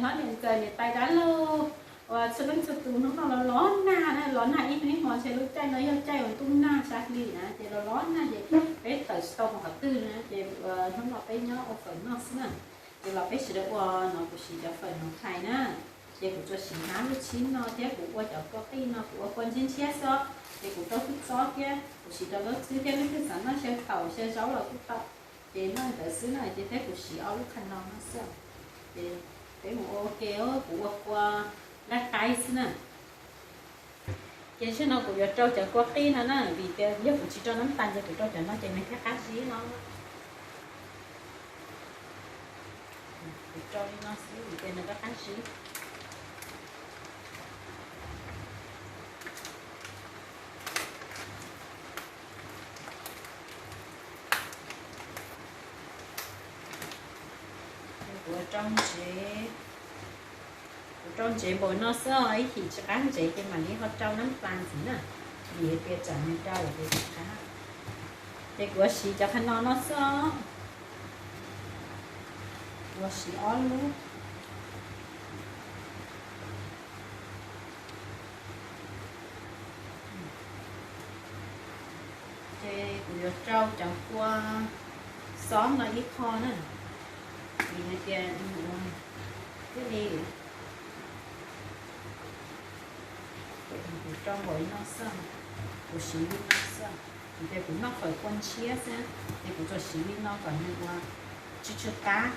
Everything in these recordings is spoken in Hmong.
Hlob niam ntxawm niam tais dab laug uas txhua leej txhua tus, hnub no los los nag na, los nag ib hnub ib hmo, ntshe lub caij no yog caij uas ntuj nag sab hli na, ces los los nag ces peb tawm tsis tau mus qhov twg na, ces hnub no peb nyob ua fawm noj xwb na. Ces los peb sawv daws ua no, kuv siv cov fawm Noov Thais na, ces kuv tsuas siv hnab lub tshib no thiab kuv ua cov kua qij no, kuv ua kua ntshiab ntshiab xwb os. Ces kuv rau hwj txob thiab kuv siv rau zaub txhwb thiab, leej twg xav noj xyaw taum xyaw zaub los kuj tau. Ces noj ntawd xwb na, ces thiab kuv siv ob lub qhov no no xwb. Ces peb mus ua ua ke, kuv ua kua nqaij qaib xwb na. Ces zaum no kuv yuav rau cov kua qij no na, vim tias yog kuv tsis rau nab tas ces kuv rau cov no ces nws thiaj qab zib no. Kuv rau li no xwb vim tias nws qab qab zib. Kuv rau ntsev, kuv rau ntsev npaum no xwb os, ib chim tsis qab ntsev ces mam li ho rau nab tas ntxiv na, vim hais tias tsam nws rau lawm ces tsis qab. Ces kuv siv cov qhov no no xwb os, kuv siv ob lub. Ces kuv yuav rau cov kua xob no ib qho na, vim hais tias ua thiaj li, kuv rau npaum li no xwb, kuv siv li no xwb, vim tias kuv noj fawm kua ntshiab xwb, ces kuv tsuas siv li no kom nws ua tsw tsw qab.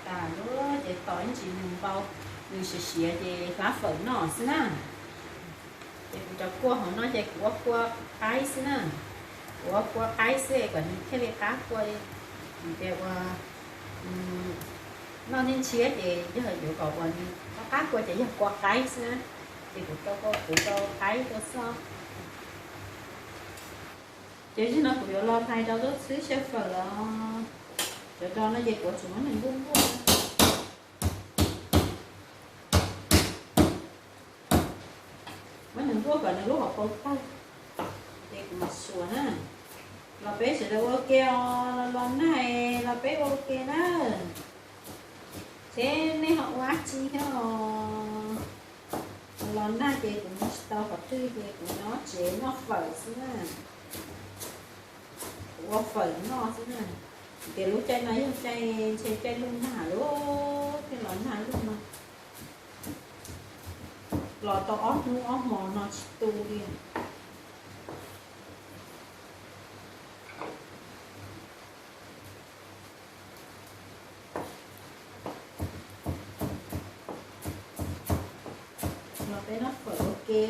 Tas lub ces tos ib ntsis nws npau, nws siav siav ces hlab fawm noj xwb na. Ces kuv cov kua hauv no ces kuv ua kua qaib xwb na, kuv ua kua qaib xwb kom nws thiaj li qab kua. Vim tias ua noj ntshiab ntshiab ces yog yuav kom ua nws qab qab kua ces yog kua qaib xwb na. Ces kuv rau, kuv rau qaib rau xwb. Ces zaum no kuv yuav los hlais rau zaub txhwb xyaw fawm los, cov dos no ces kuv tsuas muab nws npuaj npuaj, muab nws npuaj kom nws lub hauv paus tawg, ces kuv mam suav na. Los peb sawv daws ua ke os, los los nag los peb ua ke na. Seb nej ho ua dab tsi thiab os? Los nag ces kuv mus tsis tau qhov twg ces kuv nyob tsev noj fawm xwb na. Kuv ua fawm noj xwb na. Ces lub caij no yog caij, ntshe caij luj nag lawm thiaj los nag lub no. Los tau ob hnub ob hmo no tsis tu li. Los peb noj fawm ua ke,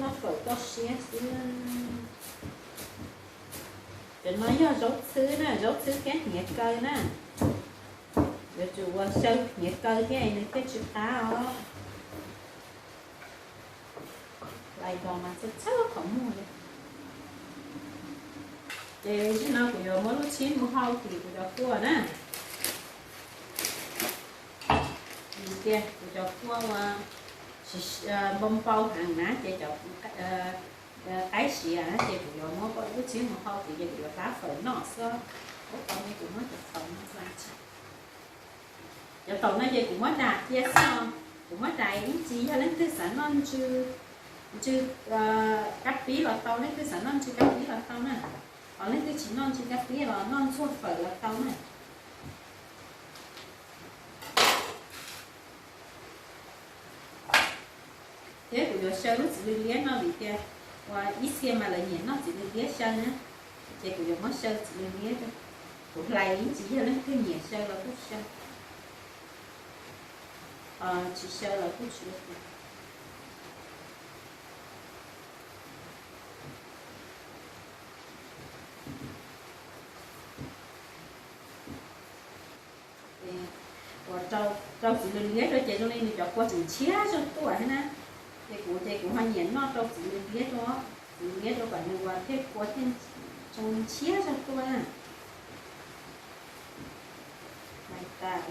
noj fawm toj siab xwb. Cov no yog zaub txhwb na, zaub txhwb thiab hniav kaw na. Yuav tsum ua xyaw hniav kaw thiab nws thiaj tsis qab os. Hlais los mas txhawj txhawj qhov muag li. Ces zaum no kuv yuav muab lub tshib mus hau tim kuv cov kua na. Vim tias kuv cov kua ua npau npau heev na ces cov qaib siav na ces kuv yuav muab lub tshib mus hau tim ces kuv yuav hlab fawm noj xwb. Ub, tau ne, kuv muab cov taum no hlais tso. Cov taum no ces kuv muab dam cia xwb os. Kuv muab dam ib ntsis, yog leej twg xav noj ntsw, ntsw kab pib los tau, leej twg xav noj ntsw kab pib los tau na. Ho leej twg tsis noj ntsw kab pib los noj ntxuag fawm los tau na. Thiab kuv yuav xyaw lub txiv lws liab no vim tias ua ib txhia mas lawv nyiam noj txiv lws liab xyaw na. Ces kuv yuav muab xyaw txiv lws liab rau. Kuv hlais ib ntsis, yog leej twg nyiam xyaw los kuj xyaw, tsis xyaw los kuj tsis ua cas. Ua rau txiv lws liab rau ces zoo li nws cov kua tseem ntshiab zog tuaj thiab na. Ces kuv ces kuv ho nyiam noj rau txiv lws liab rau, txiv lws liab rau kom nws ua thiaj kua thiaj zoo ntshiab zog tuaj na. Hlais tas.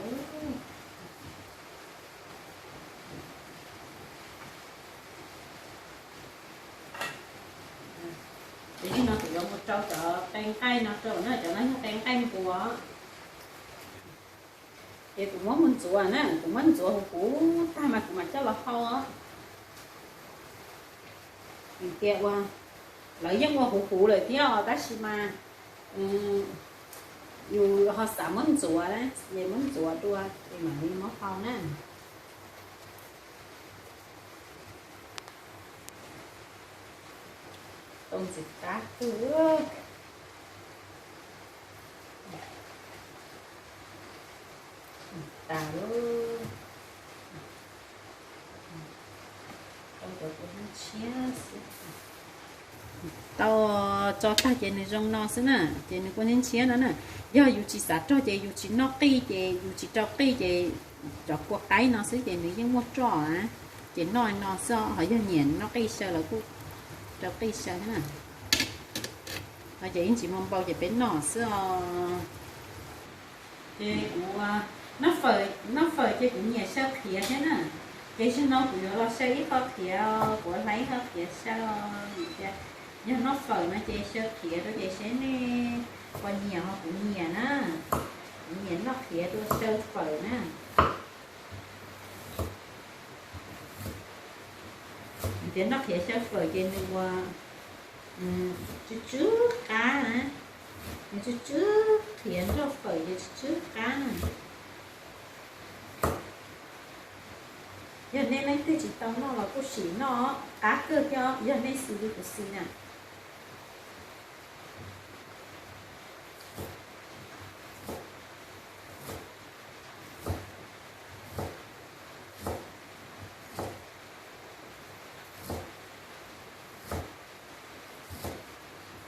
Ces zaum no kuv yuav mus rau cov Qe nqaij no rau na, cov no yog qe nqaij npua. Ces kuv muab mus ntxuav na, kuv muab ntxuav huv huv tag mas kuv mam coj los hau. Vim tias ua, lawv yeej ua huv huv lawm thiab os, tab sis mas yus ho xav muab ntxuav na, ces muab ntxuav dua ces mam li muab hau na. Tau ntxim qab kawg. Tas lawm. Tau cov kua ntxhiab xwb. Tau tso tag ces nws zoo no xwb na, ces nws kua ntxhiab no na. Yog yus tsis xav rog ces yus tsis noj qij, ces yus tsis rau qij ces cov kua qaib no xwb ces nws yeej muaj roj na. Ces noj no xwb, ho yog nyiam noj qij xyaw los kuj rau qij xyaw na. No ces ib ntsis muaj npau ces peb noj xwb os. Ces kuv noj fawm, noj fawm ces kuv nyiam xyaw qhiav thiab na. Ces zaum no kuv yuav los xyaw ib qho qhiav, kuv hlais ib qho qhiav xyaw. Vim tias yog noj fawm no ces xyaw qhiav rau ces seb nej puas nyiam ho kuv nyiam na. Kuv nyiam noj qhiav rau xyaw fawm na. Vim tias noj qhiav xyaw fawm ces nws ua tsw tsw qab, nws tsw tsw, qhiav nrog fawm ces tsw tsw qab na. Yog nej leej twg tsis tau noj los kuj sim noj, qab kawg thiab yog nej xis li kuv xis na.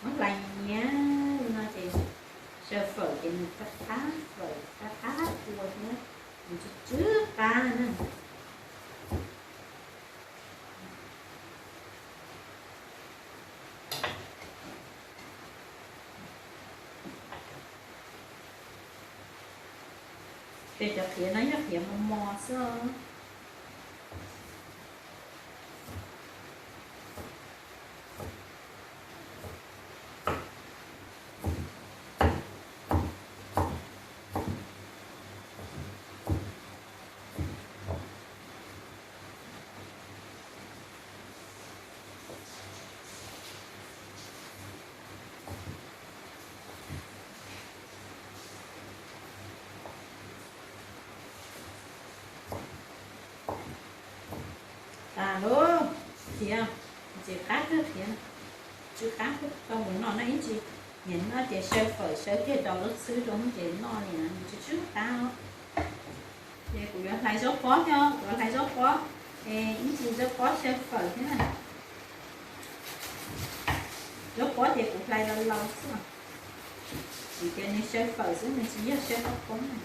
Muab hlais nyias li no ces xyaw fawm ces nws qab qab fawm, qab qab kua thiab, nws tsw tsw qab na. Ces cov qhiav no yog qhiav mos mos xwb. Tas lawm, qhiav, ntxim qab kawg qhiav. Tsw qab kawg tau mus noj na, ib ntsis niam no ces xyaw fawm xyaw kiag daus lub txhwb rau ces noj li na, nws tsw tsw qab. Ces kuv yuav hlais zaub pob thiab, kuv yuav hlais zaub pob, es ib ntsis zaub pob xyaw fawm thiab na. Zaub pob ces kuv hlais laus laus xwb, vim tias nws xyaw fawm xwb, nws tsis yog xyaw zaub poob na.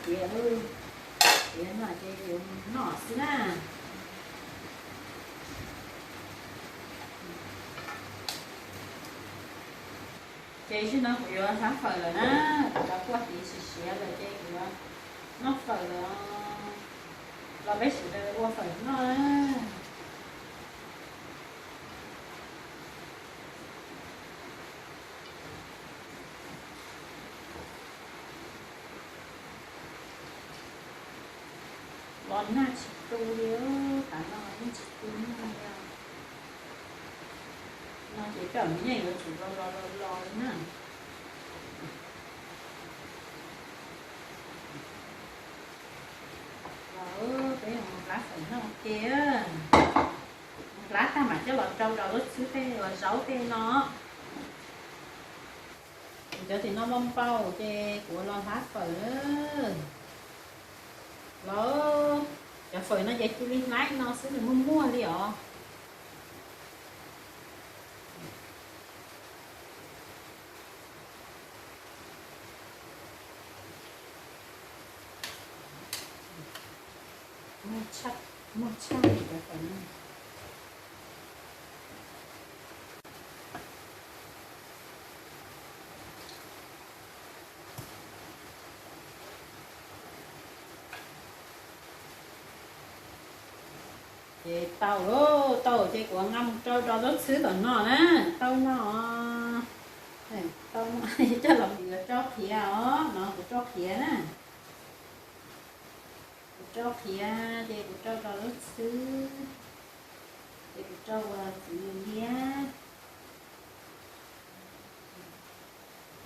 Tiav, tiav no ces yuav mus noj xwb na. Ces zaum no kuv yuav hlab fawm lawm na, kuv cov kuaj tiv siav siav lawm ces kuv yuav noj fawm lawm. Los peb sawv daws ua fawm noj na. Los nag tsis tu li, tav no yeej tsis tu nag li. No ces koj me nyeej yuav tsum los los los los li na. Los peb mus hlab fawm noj ua ke. Mus hlab tag mam coj los rau rau lub txhwb tej uas zaub tej no. Kuv cov tim no npau npau ces kuv los hlab fawm. Los, cov fawm no ces cia li hlab no xwb nws muag muag li os. Muag tshaj li cov fawm no. Ces tau lauj, tau ces kuv nqa mus rau rau zaub txhwb tom no na, tau no. Tau no coj los kuv yuav rau qhiav os, no kuv rau qhiav na. Kuv rau qhiav ces kuv rau rau zaub txhwb, ces kuv rau ua txiv liab,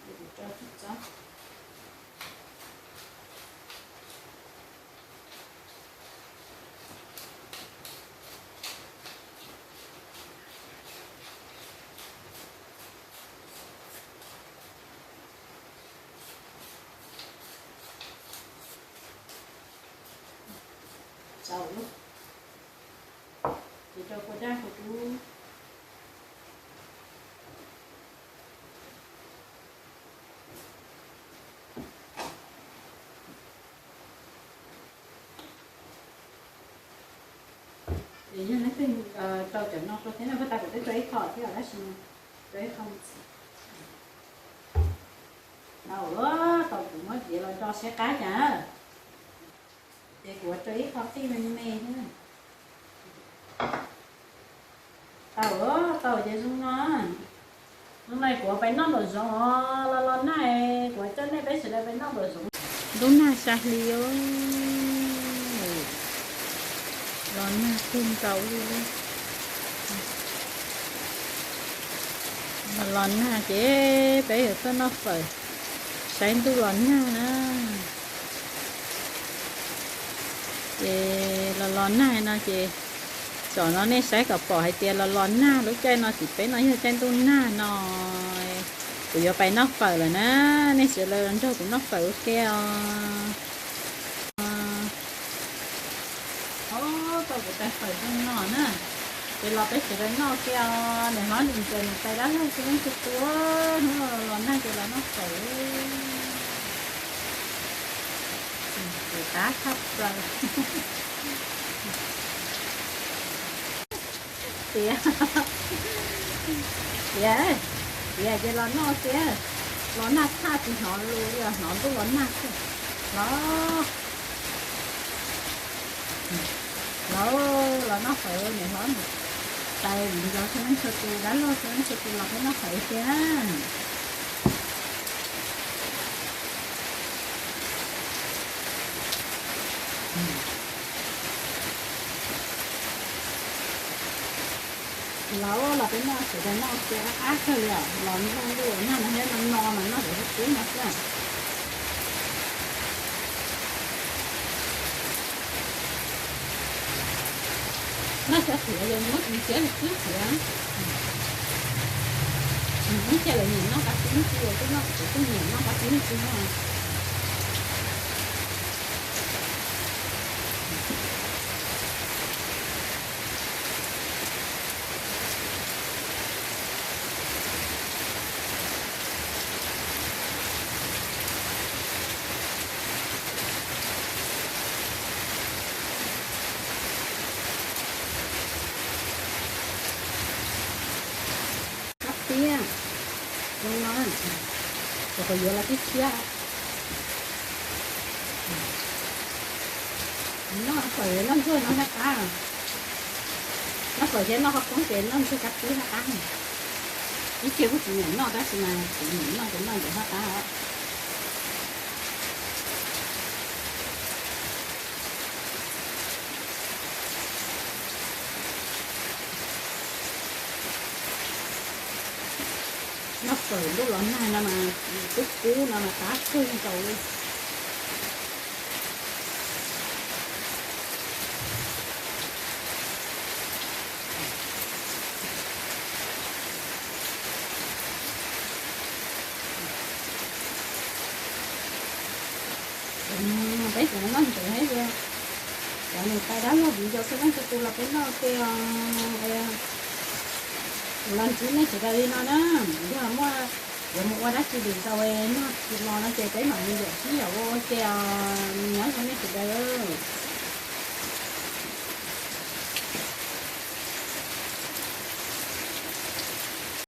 ces kuv rau tib tsob. Tau lauj, ces rau kua daj kua dub. Ces yog leej twg rau cov no rau thiab no, puag ta kuv twb rau ib qho thiab tab sis rau ib qho. Tau, tau kuv muab diav los do siab qab cas. Ces kuv rau ib qho qij me me thiab. Tau, tau ces zoo no. Hnub no kuv pais noj nraum zoov os, los los nag, kuv coj nej peb sawv daws pais noj nraum zoov. Ntuj nag sa hli os, los nag kawg nkaus li. Los los nag ces peb yuav tuaj noj fawm saib ntuj los nag na. Ces los los nag no ces, tsom no nej saib kom pom hais tias los los nag lub caij no tim peb no yog caij ntuj nag no. Kuv yuav pais noj fawm lawm na, nej sawv daws los nrog kuv noj fawm ua ke os. Tau kuv tais fawm zoo no na, ces los peb sawv daws noj ua ke os. Niam hlob Lis Ntxawm nws tais dab laug xwb leej twg tua, hnub no los nag ces los noj fawm. Kuv qab tshaj plaws. Tiav, tiav, tiav ces los noj thiab. Los nag tshaj tsis hnov lus li os, hnov ntuj los nag xwb. Los, los, los noj fawm, niam hlob tais viv ncaus txhua leej txhua tus, dab laug txhua leej txhua tus los peb noj fawm ua ke na. Los, los peb noj sawv daws noj ua ke qab qab kawg li os, los noj ntuj los nag no thiab, no no mas noj cov qub qub no xwb. Noj siab qhiav yog muab ib siab li qwb qhiav. Ib txhia lawv nyiam noj qab qwb ib txhia, twb noj kuv twb nyiam noj qab qwb ib txhia no. Qab tiag, zoo no, kuv qhov yuav los tib thiab. Noj fawm noj ntsuag no thiab qab, noj fawm thiab noj qhov poob ces noj ntsuag qab tib thiab qab. Ib txhia kuj tsis nyiam noj tab sis mas kuv nyiam noj ces noj ntawd thiab qab os. Noj fawm ntuj los nag no mas, qub qub no mas qab kawg nkaus li. Peb kuv noj ntsev thiab, cov niam tais dab laug viv ncaus txhua leej txhua tus los peb noj ua ke os. Los ntsib nej sawv daws li no na, yog muaj yuav mus ua dab tsi lwm zaus noj tsis los no ces peb mam li yuam sib yaum ua ua ke os, nyob zoo nej sawv daws.